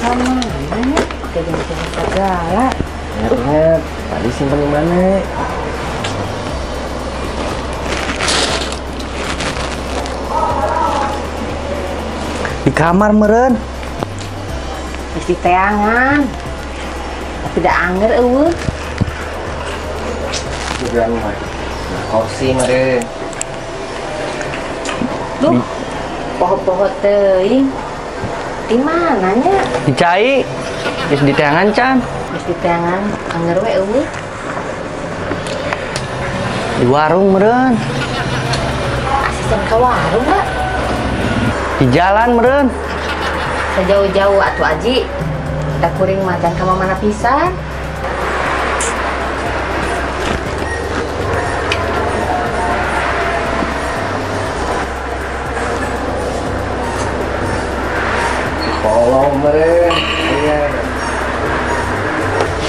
Sama mana? Pakai jam segala. Ingat-ingat, tadi simpen di mana? Di kamar meren. Geus diteangan. Tapi da anger eueuh. Juga mah. Kursi meren. Duh. Poho-poho teuing. Di mana nya? Di cai. Geus diteangan can. Geus diteangan anger we eueuh. Di warung meren. Asisten ka warung lah. Di jalan meren. Sejauh-jauh atuh aji. Da kuring mah can ka mana pisan. Kolong meren. Iya.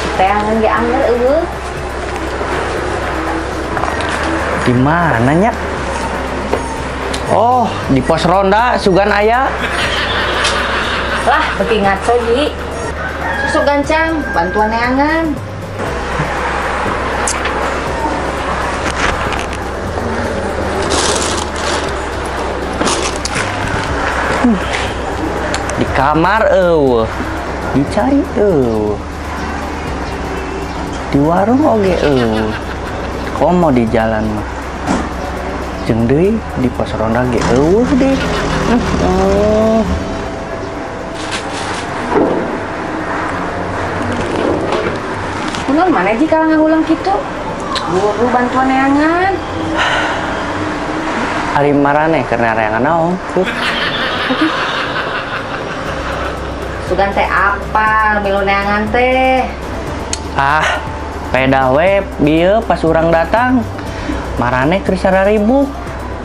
Diteangan ge anger eueuh. Di mana nya? Oh, di pos ronda sugan aya. Lah, beuki ngaco ji. Susu gancang, bantuan neangan. Di kamar eueuh. Dicari eueuh. Di warung oge eueuh. Komo di jalan mah. Jeung deui di pos ronda ge eueuh deui. Kunaon mana ji kalau ngagulang kitu? Buru bantuan neangan. Ari marane keur neangan naon? Sugan teh apal milu neangan teh. Ah, peda we bieu pas urang datang. Marane keur sararibuk.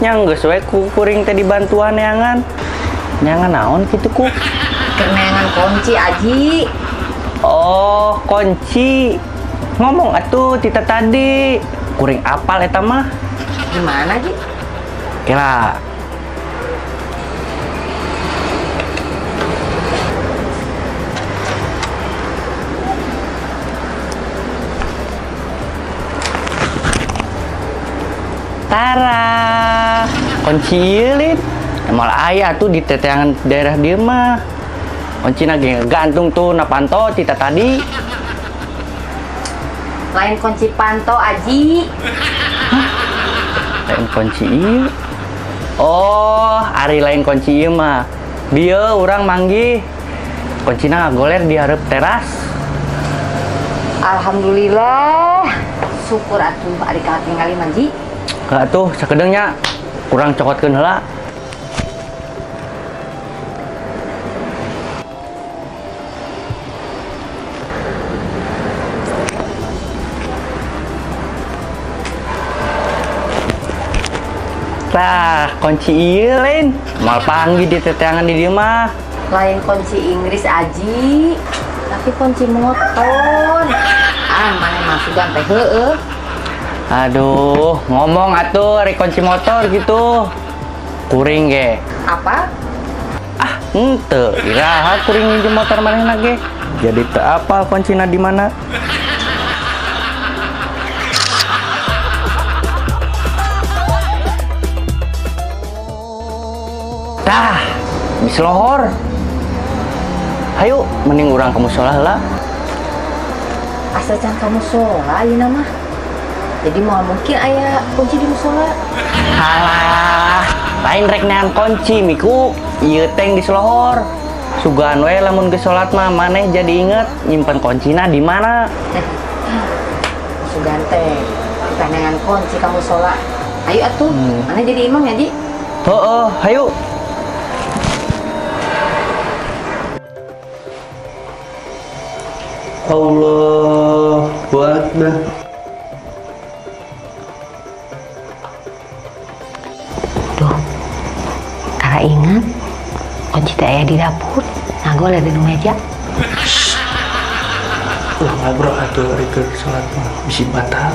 Nya geus we ku kuring teh dibantuan neangan. Neangan naon kitu ku? Keur neangan kunci aji. Oh, kunci. Ngomong atuh tita tadi. Kuring apal eta mah. Gimana, Ji? Kira. Tara, kunci ieu, Lin. Moal aya tuh di teteangan daerah dieu mah. Kuncina ge gantung tuh na panto tita tadi. Lain kunci panto, Aji. Hah? Lain kunci ieu. Oh, ari lain kunci ieu mah. Dieu urang manggih. Kuncina ngagoler di hareup teras. Alhamdulillah. Syukur atuh ari katingali mah, Ji. Heuh atuh sakedeung nya kurang cokotkeun heula. Tah, kunci ieu lain. Moal panggih di teteangan di dieu mah. Lain kunci Inggris Aji, tapi kunci motor. Ah, mana mah sugan teh heueuh. Aduh, ngomong atuh ari kunci motor gitu. Kuring ge. Apa? Ah, henteu. Iraha kuring minjem motor manehna ge. Jadi teu apal kuncina di mana. Tah, geus lohor. Hayu, mending urang ke musola heula. Asa can ka musola ayeuna mah. Jadi moal mungkin aya kunci di musola. Alah, lain rek nean kunci miku, ieu teh geus lohor. Sugan we lamun geus salat mah maneh jadi inget nyimpen kuncina di mana. Sugan teh kita neangan kunci ka musola. Ayo atuh, maneh jadi imam ya, Ji? Heeh, hayu. Allahu Akbar. Duh, karena ingat kunci teh aya di dapur, ngagol di meja. Ulah ngobrol atuh ari keur salat mah bisi batal.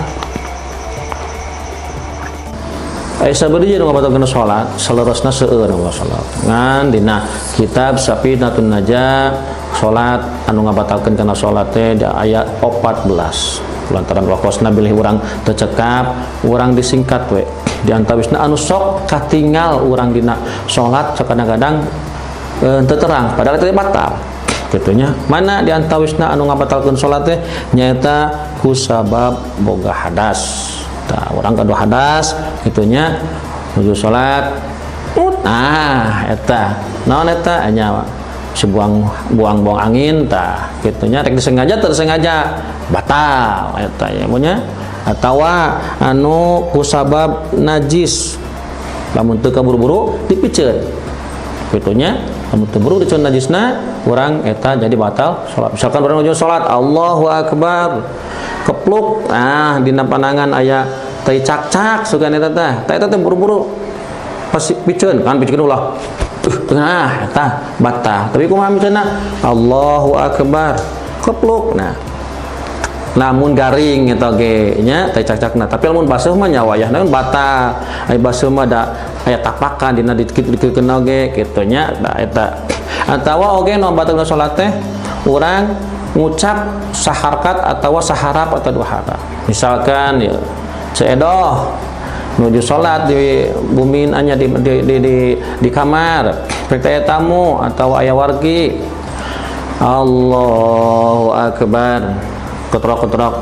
Aya sabaraha nu ngabatalkeun salat? Saleresna seueur nu salat. Ngan dina kitab Safinatun Najah, salat anu ngabatalkeun kana salat teh aya 14. Lantaran waktosna bilih urang teu cekap, urang disingkat we. Di antawisna anu sok katingal urang dina salat, kadang-kadang teu terang padahal itu batal kitu nya. Mana di antawisna anu ngabatalkeun salat teh nyaeta kusabab boga hadas. Tah, urang gaduh hadas kitu nya, nuju salat. Nah, eta naon eta nya, si buang buang buang angin. Tah, kitu nya, rek disengaja teu sengaja batal eta ya nya. Atawa anu kusabab najis, lamun teu kaburu-buru dipiceun kitu nya, lamun teu buru dipiceun najisna urang, eta jadi batal salat. Misalkan urang nuju salat, Allahu akbar, kepluk, ah, dina panangan aya tai cakcak sugan eta. Tah, tah, eta teh buru-buru pasti piceun kan, piceun ulah. Nah, eta batal. Tapi kumaha miceunna? Allahu akbar, kepluk. Nah, lamun garing eta ge nya tai cakcakna, tapi lamun baseuh mah nya wayahna kan batal. Aya baseuh mah da aya tapakan dina dikit-dikit oge kitu nya. Da eta atawa oge nu batalna salat teh urang ngucap saharkat atau saharap atau dua harap. Misalkan ya Ceu Edoh nuju salat di bumi anya di kamar, rek aya tamu atau aya wargi, Allahu akbar, ketrok-ketrok,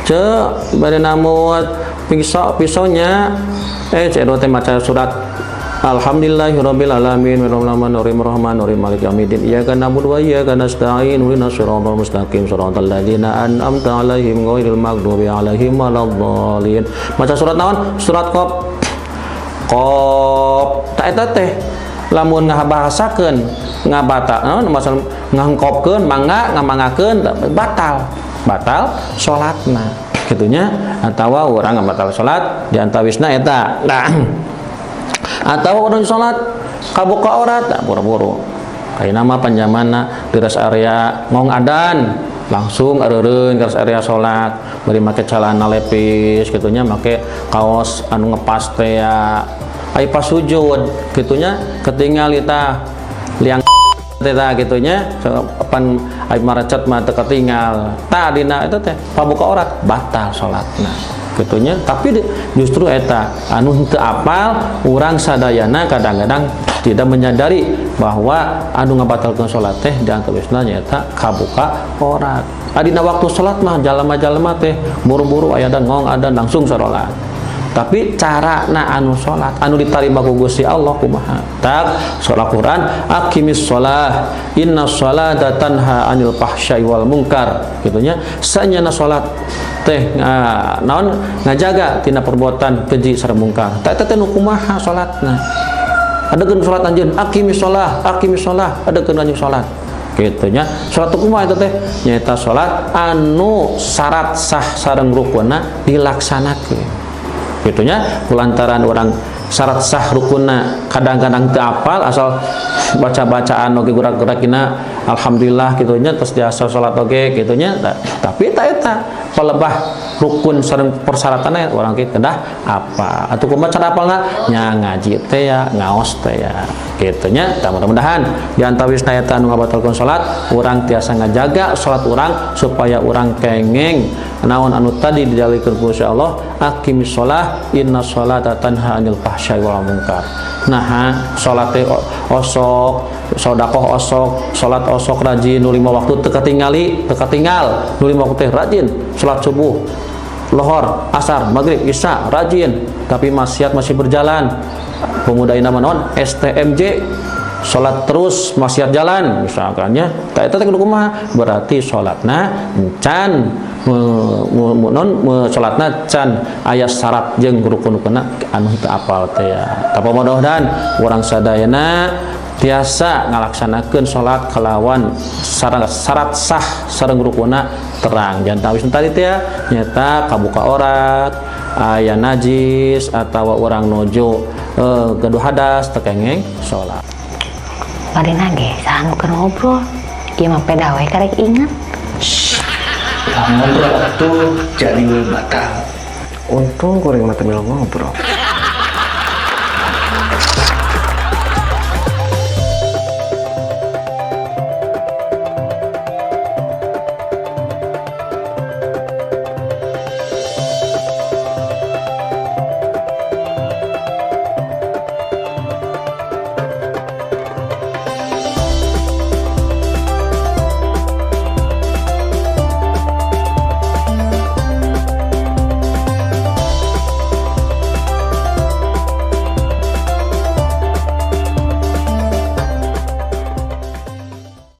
"Ceu, bade nambut pisau pisaunya." Eh, Ceu Edoh teh maca surat Alhamdulillahirabbil alamin, arrahmanirrahim, rahmanirrahim, maliki yaumiddin, iyyaka na'budu wa iyyaka nasta'in, ihdinas siratal mustaqim, siratal ladzina an'amta 'alaihim, ghairil maghdubi 'alaihim waladdallin. Maca surat naon? Surat Qaf. Qaf. Tah, eta teh lamun ngabahasakeun ngabata naon, maksud ngangkopkeun, mangga ngamangakeun, batal. Batal salatna. Kitu nya. Atawa urang ngabatal salat di antawisna eta. Nah, atau orang sholat kabuka aurat. Nah, buru-buru kayak nama panjamana di rest area, ngong adan langsung areureun ke rest area sholat, bari make celana lepis kitu nya, make kaos anu ngepas teh ya. Ai pas sujud kitu nya, ketinggal eta liang teh tah kitu nya. Pan ai marecet mah teu ketinggal. Tah, dina eta teh pabuka aurat, batal salatna kitu nya. Tapi justru eta anu henteu apal urang sadayana, kadang-kadang tidak menyadari bahwa anu ngabatalkeun salat teh di antawisna nyaeta kabuka aurat. Adina waktu salat mah jalma-jalma teh buru-buru, aya dan ngong adan langsung salat. Tapi cara na anu salat anu ditarima ku Gusti Allah kumaha? Tak surah Quran, aqimis shalah, inna sholata tanha anil fahsya'i wal munkar kitu nya. Sanyana salat teh naon, ngajaga tina perbuatan keji sareng mungkar. Tah, eta teh nu kumaha salatna? Adegeun salat anjeun, aqimis shalah, aqimis shalah, adegeun anjeun salat kitu nya. Salat kumaha eta teh? Nyaeta salat anu syarat sah sareng rukunna dilaksanakeun kitu nya. Kulantaran orang syarat sah rukunna kadang-kadang teu apal, asal baca-bacaan oge gerak-gerakina alhamdulillah kitu nya, terus biasa salat oge kitu nya. Tapi tak eta palebah rukun sareng persyaratanna orang kita dah apa atau kumaha cara apalna nya, ngaji teh ya, ngaos teh ya kitu nya. Tah, mudah-mudahan di antawisna eta anu ngabatalkeun salat, urang tiasa ngajaga salat urang supaya urang kengeng naon anu tadi didalilkeun ku Gusti Allah, aqimis shalah, inna sholata tanha anil fahsya'i wal munkar. Nah, salat teh osok, sedekah osok, salat osok rajin, nu lima waktu teu katingali, teu katinggal. Nu lima waktu teh rajin, salat subuh, lohor, asar, maghrib, isya rajin, tapi maksiat masih berjalan. Pemuda ini nama naon? STMJ, salat terus maksiat jalan misalkan ya. Tah, eta teh kudu kumaha? Berarti salatna can non salatna can aya syarat jeung rukun-rukunna anu teu apal teh ya. Tapi mudah-mudahan urang sadayana tiasa ngalaksanakeun salat kalawan syarat, syarat sah sareng rukunna terang. Jangan tawis tadi teh ya, nyata kabuka aurat, aya najis, atau orang nuju gaduh hadas teu kengeng salat. Marina ge saha nu keur ngobrol? Ieu mah pedah we karek inget. Lah, ngobrol tuh jadi batal. Untung kuring mah teu milu ngobrol.